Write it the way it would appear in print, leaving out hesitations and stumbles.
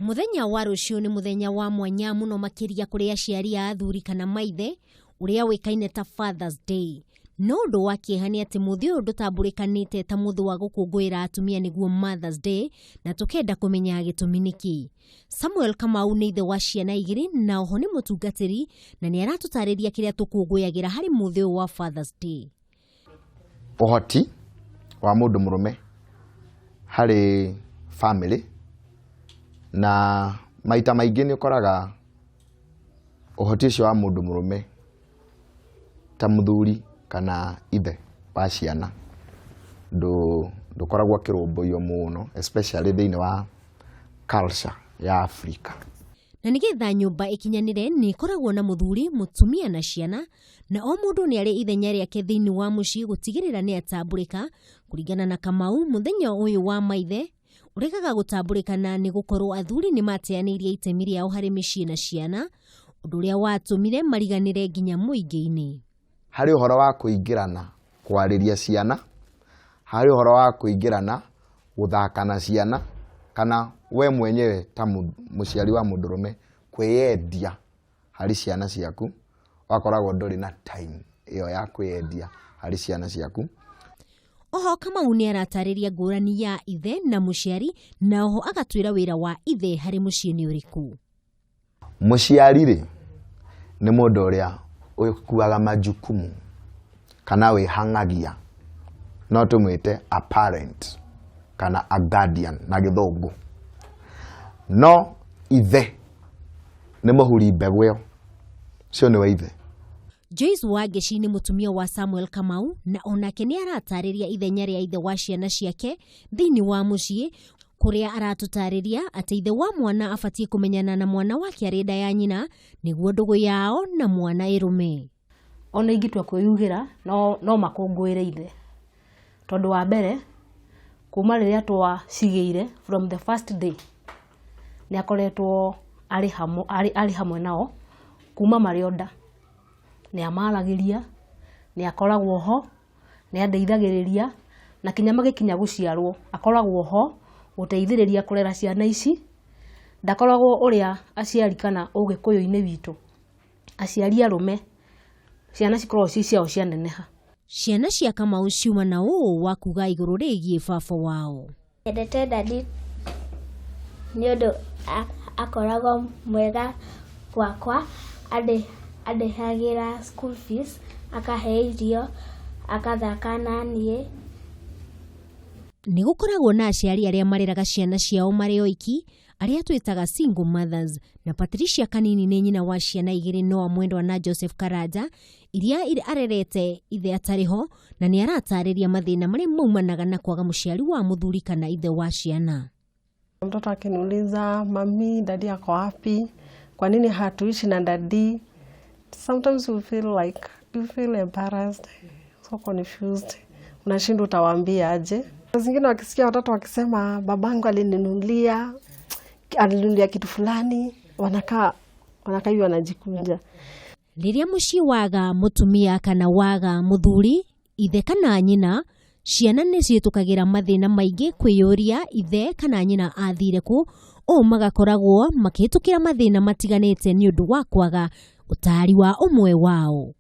Mũthenya wa rũciũ nĩ mũthenya wa mwanya mũno makĩria kũrĩ aciari a athuri kana maithe ũrĩa ũĩkaine ta Father's Day. No ũndũ wa kĩeha nĩ atĩ mũthĩ ũyũ ndũtambũrĩkanĩte ta mũthĩ wa gũkũngũĩra atumia nĩguo Mother's Day na tũkenda kũmenya gĩtũmi nĩkĩ. Samuel Kamau nĩ ithe wa ciana igĩrĩ na oho nĩ mũtungatĩri na nĩ aratũtarĩria kĩrĩa tũkũngũyagĩra harĩ mũthĩ ũyũ wa Father's Day. Ũhoti wa mũndũ mũrũme harĩ bamĩrĩ, na maita maingĩ nĩ ũkoraga ũhoti ũcio wa mũndũ mũrũme ta mũthuri kana ithe wa ciana ndũkoragwo ũkĩrũmbũiyo mũno especially thĩiniĩ wa culture ya Africa. Na nĩgetha nyũmba ĩkinyanĩre nĩ ĩkoragwo na mũthuri, mũtumia na ciana, na o mũndũ nĩ arĩ ithenya rĩake thĩinĩ wa mũciĩ gũtigĩrĩra nĩ atambũrĩka. Kũringana na Kamau, mũthenya ũyũ wa maithe ũregaga gũtambũrĩkana nĩ gũkorwo athuri nĩ mateanĩirie itemi rĩao harĩ mĩciĩ na ciana, ũndũ ũrĩa watũmire mariganĩre nginya mũingĩ-inĩ. Harĩ ũhoro wa kũingĩrana kwarĩria ciana, harĩ ũhoro wa kũingĩrana gũthaka na ciana, kana we mwenyewe ta mũciari wa mũndũrũme kwĩyendia harĩ ciana ciaku, ũgakoragwo ndũrĩ na time ĩyo ya kwĩyendia harĩ ciana ciaku. Oho Kamau nĩ aratarĩria ngũrani ya ithe na mũciari na oho agatwĩra wĩra wa ithe harĩ mũciĩ nĩ ũrĩkũ. Mũciari rĩ, nĩ mũndũ ũrĩa ũkuaga majukumu kana wĩhang'agia, no tũmwĩte a parent kana a guardian na gĩthũngũ. No ithe nĩ mũhuri mbegũ ĩyo, ũcio nĩwe ithe. Joyce Wangeci nĩ mũtumia wa Samuel Kamau na onake nĩ aratarĩria ithenya rĩa ithe wa ciana ciake thĩinĩ wa mũciĩ kũrĩa aratũtarĩria atĩ ithe wa mwana abatiĩ kũmenyana na mwana wake arĩ nda ya nyina nĩguo ndũgũ yao na mwana ĩrũme. Ona ingĩtua kwĩyugĩra no makũngũĩre ithe, tondũ wa mbere kuma rĩrĩa twacigĩire from the first day nĩ akoretwo arĩ hamwe nao kuma marĩ o nda, nĩ amaragĩria, nĩ akoragwo ho, nĩ andeithagĩrĩria na kinya magĩkinya gũciarwo akoragwo ho gũteithĩrĩria kũrera ciana ici. Ndakoragwo ũrĩa aciari kana ũgĩkũyũ-inĩ witũ aciari arũme ciana cikoragwo ci ciao cianeneha. Ciana cia Kamau ciuma na ũũ wa kuga igũrũ rĩgiĩ baba wao. Nyendete daddy nĩ ũndũ akoragwo mwega gwakwa, andĩhagĩra school fees, akahe irio, akathaka na niĩ. Nĩ gũkoragwo na aciari arĩa mareraga ciana ciao marĩ oiki, arĩa twĩtaga single mothers, na Patricia Kanini nĩ nyina wa ciana igĩrĩ Noah Mwendwa na Joseph Karanja iria arerete ithe atarĩ ho, na nĩ aratarĩria mathĩna marĩa maumanaga na kwaga mũciari wa mũthuri kana ithe wa ciana. Mtoto akiniuliza mami, daddy ako wapi? Kwa nini hatuishi na daddy? Sometimes you feel like you feel embarrassed, so confused. Unashindwa utawaambia aje. Zingine wakisikia watoto wakisema babangu alininunulia kitu fulani, wanakaa hivi wanajikunja. Rĩrĩa mũciĩ waga mũtumia kana waga mũthuri, ithe kana nyina, ciana nĩ ciĩtũkagĩra mathĩna maingĩ kwĩyũria ithe kana nyina athire kũ, ũũ magakoragwo makĩhĩtũkĩra mathĩna matiganĩte nĩ ũndũ wa kwaga ũtaari wa ũmwe wao.